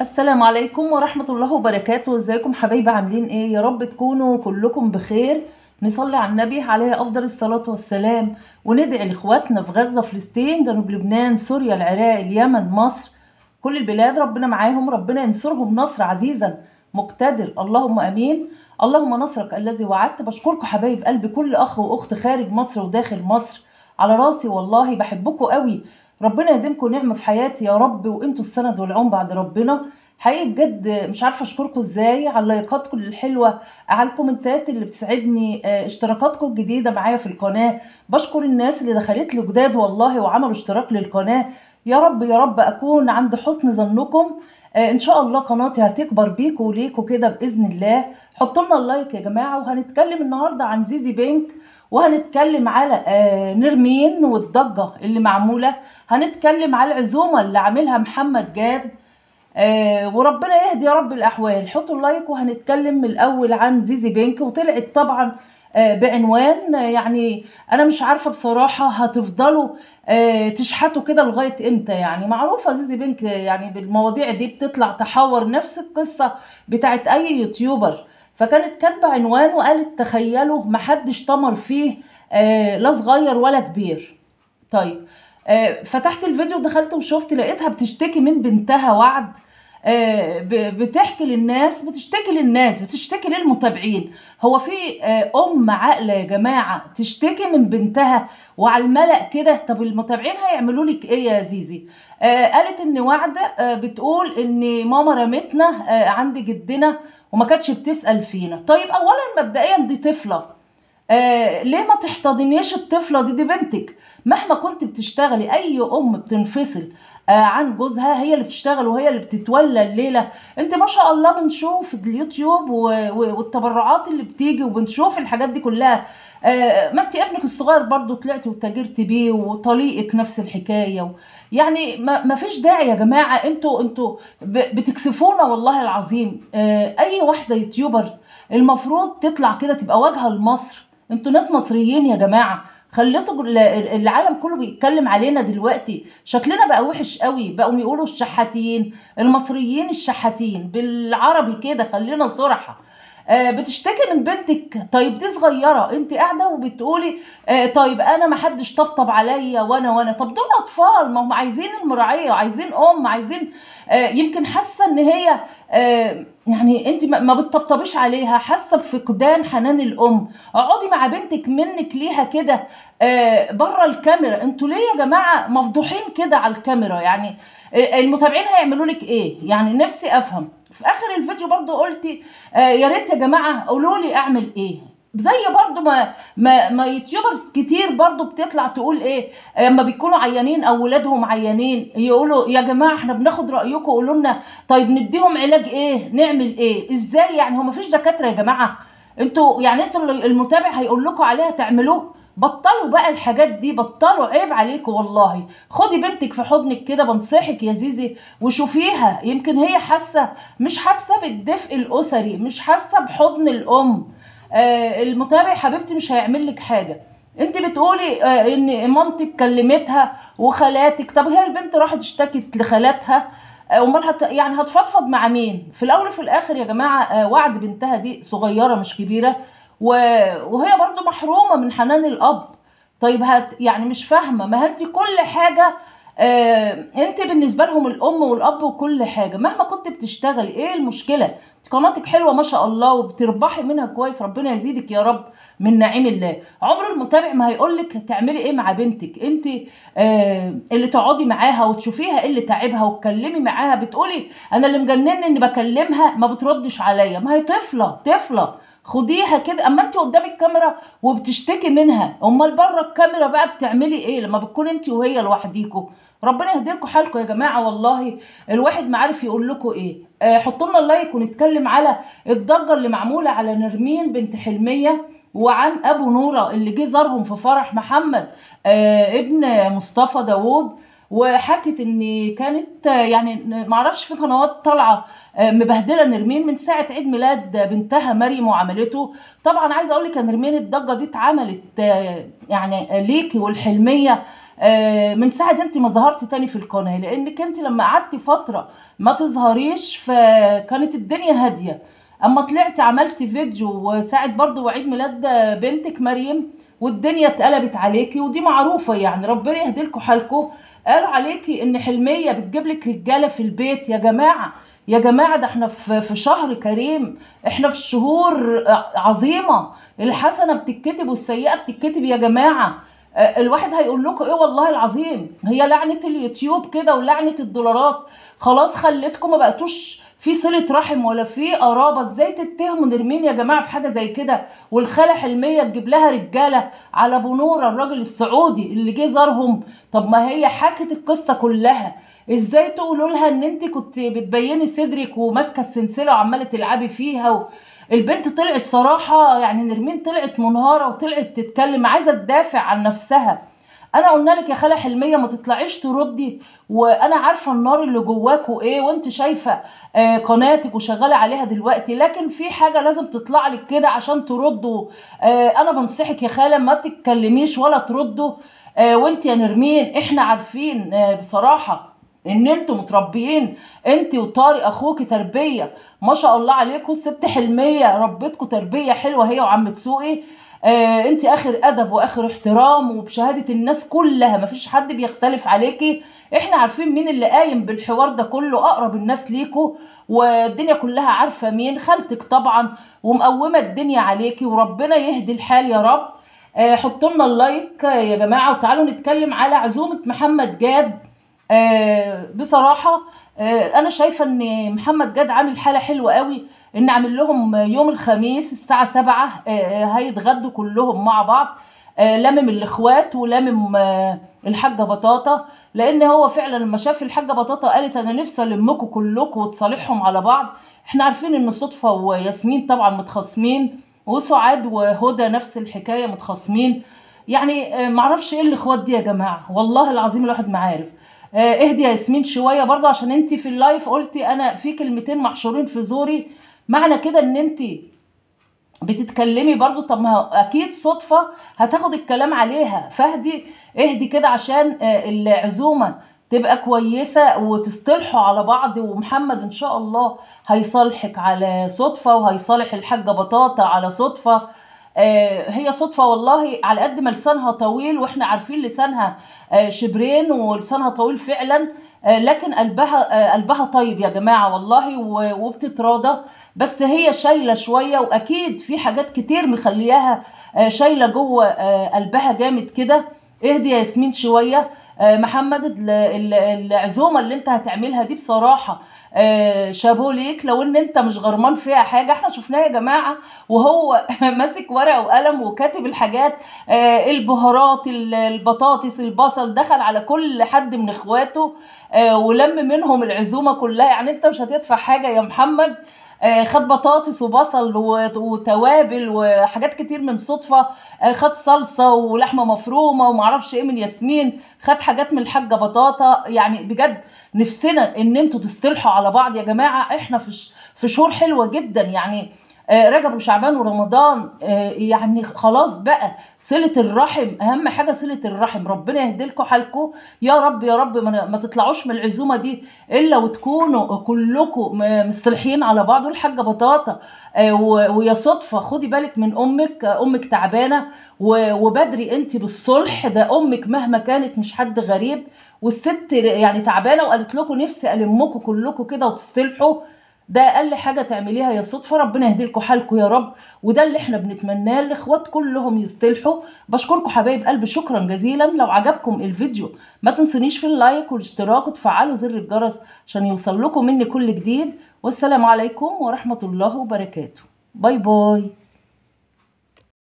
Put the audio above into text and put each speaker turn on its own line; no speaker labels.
السلام عليكم ورحمة الله وبركاته. ازيكم حبايبي، عاملين ايه؟ يا رب تكونوا كلكم بخير. نصلي على النبي عليه افضل الصلاة والسلام، وندعي لاخواتنا في غزة، فلسطين، جنوب لبنان، سوريا، العراق، اليمن، مصر، كل البلاد ربنا معاهم، ربنا ينصرهم نصر عزيزا مقتدر، اللهم امين. اللهم نصرك الذي وعدت. بشكركم حبايب قلبي، كل اخ واخت خارج مصر وداخل مصر على راسي، والله بحبكم قوي. ربنا يديمكم نعمه في حياتي يا رب، وانتوا السند والعون بعد ربنا. حقيقي بجد مش عارفه اشكركم ازاي على لايكاتكم الحلوة، على الكومنتات اللي بتسعدني، اشتراكاتكم الجديدة معايا في القناة. بشكر الناس اللي دخلت لي جداد والله وعملوا اشتراك للقناة. يا رب يا رب اكون عند حسن ظنكم. ان شاء الله قناتي هتكبر بيكم وليكم كده باذن الله. حطوا لنا ال like يا جماعة. وهنتكلم النهارده عن زيزي بينك، وهنتكلم على نرمين والضجه اللي معمولة، هنتكلم على العزومة اللي عاملها محمد جاد، وربنا يهدي يا رب الاحوال. حطوا ال like. وهنتكلم من الاول عن زيزي بينك، وطلعت طبعا بعنوان يعني انا مش عارفه بصراحة هتفضلوا تشحتوا كده لغاية امتى. يعني معروفة زيزي بينك يعني بالمواضيع دي بتطلع تحور نفس القصة بتاعت اي YouTuber. فكانت كاتبه عنوان وقالت تخيلوا محدش طمر فيه لا صغير ولا كبير. طيب فتحت الفيديو ودخلت وشفت، لقيتها بتشتكي من بنتها وعد، بتحكي للناس، بتشتكي للناس، بتشتكي للمتابعين. هو في ام عاقلة يا جماعة تشتكي من بنتها وعلى الملأ كده؟ طب المتابعين هيعملوا لك ايه يا زيزي؟ قالت ان وعد بتقول ان ماما رمتنا عند جدنا وما كانتش بتسأل فينا. طيب اولا مبدئيا دي طفله، ليه ما تحتضنيش الطفلة دي؟ دي بنتك. مهما كنت بتشتغلي، اي ام بتنفصل عن جوزها هي اللي بتشتغل وهي اللي بتتولى الليلة. انت ما شاء الله بنشوف اليوتيوب والتبرعات اللي بتيجي وبنشوف الحاجات دي كلها. ما انت ابنك الصغير برضو طلعتي وتاجرتي بيه، وطليقك نفس الحكاية يعني ما فيش داعي يا جماعة. انتوا بتكسفونا والله العظيم. اي واحدة YouTubers المفروض تطلع كده تبقى واجهه لمصر. انتوا ناس مصريين يا جماعة، خليتوا العالم كله بيتكلم علينا دلوقتي. شكلنا بقى وحش قوي، بقوا يقولوا الشحاتين، المصريين الشحاتين بالعربي كده، خلينا صراحة. بتشتكي من بنتك، طيب دي صغيرة، انت قاعدة وبتقولي طيب انا ما حدش طبطب عليا وانا. طب دول اطفال، ما هم عايزين المراعيه، عايزين ام، عايزين يمكن حاسه ان هي يعني انت ما بتطبطبيش عليها، حاسه بفقدان حنان الام. اقعدي مع بنتك منك ليها كده بره الكاميرا. انتوا ليه يا جماعة مفضوحين كده على الكاميرا؟ يعني المتابعين هيعملوا لك ايه؟ يعني نفسي افهم. في اخر الفيديو برضو قلتي يا ريت يا جماعة قولوا لي اعمل ايه. زي برضو ما YouTubers كتير برضو بتطلع تقول ايه اما بيكونوا عيانين او ولادهم عيانين، يقولوا يا جماعة احنا بناخد رايكم، قولوا لنا طيب نديهم علاج ايه، نعمل ايه، ازاي؟ يعني هو مفيش دكاترة يا جماعة؟ انتوا يعني انتوا المتابع هيقول لكم عليها تعملوه؟ بطلوا بقى الحاجات دي، بطلوا، عيب عليكم والله. خدي بنتك في حضنك كده، بنصحك يا زيزي، وشوفيها. يمكن هي حاسه، مش حاسه بالدفء الاسري، مش حاسه بحضن الام. المتابع حبيبتي مش هيعمل لك حاجة. انت بتقولي ان مامتك كلمتها وخالاتك، طب هي البنت راحت اشتكت لخالاتها، امال يعني هتفضفض مع مين؟ في الاول وفي الاخر يا جماعة وعد بنتها دي صغيرة مش كبيرة، وهي برضو محرومة من حنان الاب. طيب يعني مش فاهمه، ما انت كل حاجة انت بالنسبة لهم الام والاب وكل حاجة، مهما كنت بتشتغلي ايه المشكلة؟ قناتك حلوة ما شاء الله وبتربحي منها كويس، ربنا يزيدك يا رب من نعيم الله. عمر المتابع ما هيقولك تعملي ايه مع بنتك، انت اللي تقعدي معاها وتشوفيها ايه اللي تعبها وتكلمي معاها. بتقولي انا اللي مجنني اني بكلمها ما بتردش عليا، ما هي طفله، طفله خديها كده. اما انت قدام الكاميرا وبتشتكي منها، امال بره الكاميرا بقى بتعملي ايه لما بتكون انت وهي لوحديكوا؟ ربنا يهديلكوا حالكم يا جماعة، والله الواحد ما عارف يقول لكم ايه. حطوا لنا ال like ونتكلم على الضجة اللي معمولة على نرمين بنت حلميه، وعن ابو نوره اللي جه زارهم في فرح محمد ابن مصطفى داوود، وحكت ان كانت يعني معرفش في قنوات طالعه مبهدله نرمين من ساعة عيد ميلاد بنتها مريم وعملته. طبعا عايزه اقول لك يا نرمين الضجة دي اتعملت يعني ليكي والحلميه من ساعة انت ما ظهرتي تاني في القناة، لانك انت لما قعدتي فترة ما تظهريش فكانت الدنيا هادية. اما طلعتي عملتي فيديو وساعة برضو وعيد ميلاد بنتك مريم والدنيا اتقلبت عليكي، ودي معروفة يعني، ربنا يهديلكوا حالكوا. قالوا عليكي ان حلميه بتجيب لك رجاله في البيت. يا جماعة يا جماعة، ده احنا في شهر كريم، احنا في شهور عظيمة، الحسنة بتتكتب والسيئة بتتكتب يا جماعة. الواحد هيقول لكم ايه والله العظيم، هي لعنه اليوتيوب كده ولعنه الدولارات خلاص خلتكم ما بقتوش في صله رحم ولا في قرابة. ازاي تتهموا نرمين يا جماعة بحاجة زي كده؟ والخاله حلميه تجيب لها رجاله على بنوره الراجل السعودي اللي جه زارهم. طب ما هي حكت القصة كلها، ازاي تقولوا لها ان انت كنت بتبيني صدرك وماسكه السلسلة وعماله تلعبي فيها؟ البنت طلعت صراحة يعني نرمين طلعت منهاره وطلعت تتكلم عايزه تدافع عن نفسها. انا قلنا لك يا خاله حلميه ما تطلعيش تردي، وانا عارفه النار اللي جواكوا ايه، وانت شايفه قناتك وشغالة عليها دلوقتي، لكن في حاجة لازم تطلع لك كده عشان تردوا. انا بنصحك يا خاله ما تتكلميش ولا تردوا. وانت يا نرمين احنا عارفين بصراحة ان انتوا متربيين انت وطارق اخوكي تربيه ما شاء الله عليكم، الست حلميه ربتكم تربيه حلوة هي وعم تسوقي. انت اخر ادب واخر احترام وبشهاده الناس كلها، مفيش حد بيختلف عليكي. احنا عارفين مين اللي قايم بالحوار ده كله، اقرب الناس ليكوا والدنيا كلها عارفه مين، خالتك طبعا، ومقومه الدنيا عليكي، وربنا يهدي الحال يا رب. حطوا لنا اللايك يا جماعة، وتعالوا نتكلم على عزومة محمد جاد. بصراحة انا شايفه ان محمد جاد عامل حاله حلوة قوي، ان عامل لهم يوم الخميس الساعة 7 هيتغدوا كلهم مع بعض، لمم الاخوات ولمم الحاجة بطاطا، لان هو فعلا لما شاف الحاجة بطاطا قالت انا نفسي المكم كلكم وتصالحهم على بعض. احنا عارفين ان صدفة وياسمين طبعا متخاصمين، وسعاد وهدى نفس الحكاية متخاصمين، يعني معرفش ايه الاخوات دي يا جماعة، والله العظيم الواحد ما عارف. اهدي يا ياسمين شوية برضه، عشان انت في ال live قلتي انا في كلمتين محشورين في زوري، معنى كده ان انت بتتكلمي برضه. طب ما اكيد صدفة هتاخد الكلام عليها، فاهدي اهدي كده عشان العزومة تبقى كويسة وتصطلحوا على بعض. ومحمد ان شاء الله هيصالحك على صدفة، وهيصالح الحاجة بطاطا على صدفة. هي صدفة والله على قد ما لسانها طويل، واحنا عارفين لسانها شبرين ولسانها طويل فعلا، لكن قلبها طيب يا جماعة والله، وبتتراضى، بس هي شايلة شوية، واكيد في حاجات كتير مخلياها شايلة جوه قلبها جامد كده. اهدي يا ياسمين شوية. محمد العزومة اللي انت هتعملها دي بصراحة شابو ليك، لو ان انت مش غرمان فيها حاجة. احنا شفناه يا جماعة وهو ماسك ورقة وقلم وكاتب الحاجات، البهارات، البطاطس، البصل، دخل على كل حد من اخواته ولم منهم العزومة كلها. يعني انت مش هتدفع حاجة يا محمد، خد بطاطس وبصل وتوابل وحاجات كتير من صدفة، خد صلصة ولحمة مفرومة ومعرفش ايه من ياسمين، خد حاجات من الحاجة بطاطا. يعني بجد نفسنا ان انتوا تصطلحوا على بعض يا جماعة، احنا في شهور حلوة جدا، يعني رجب وشعبان ورمضان، يعني خلاص بقى صلة الرحم اهم حاجة، صلة الرحم. ربنا يهديلكوا حالكوا يا رب يا رب، ما تطلعوش من العزومة دي الا وتكونوا كلكم مصطلحين على بعض. والحاجة بطاطا ويا صدفة خدي بالك من امك، امك تعبانة وبدري انت بالصلح ده، امك مهما كانت مش حد غريب، والست يعني تعبانة وقالت لكم نفسي المكم كلكم كده وتصطلحوا، ده اقل حاجة تعمليها يا صدفة. ربنا يهديلكوا حالكم يا رب، وده اللي احنا بنتمناه، الاخوات كلهم يصطلحوا. بشكركم حبايب قلبي شكرا جزيلا. لو عجبكم الفيديو ما تنسونيش في اللايك والاشتراك وتفعلوا زر الجرس عشان يوصل لكم مني كل جديد. والسلام عليكم ورحمة الله وبركاته. bye bye.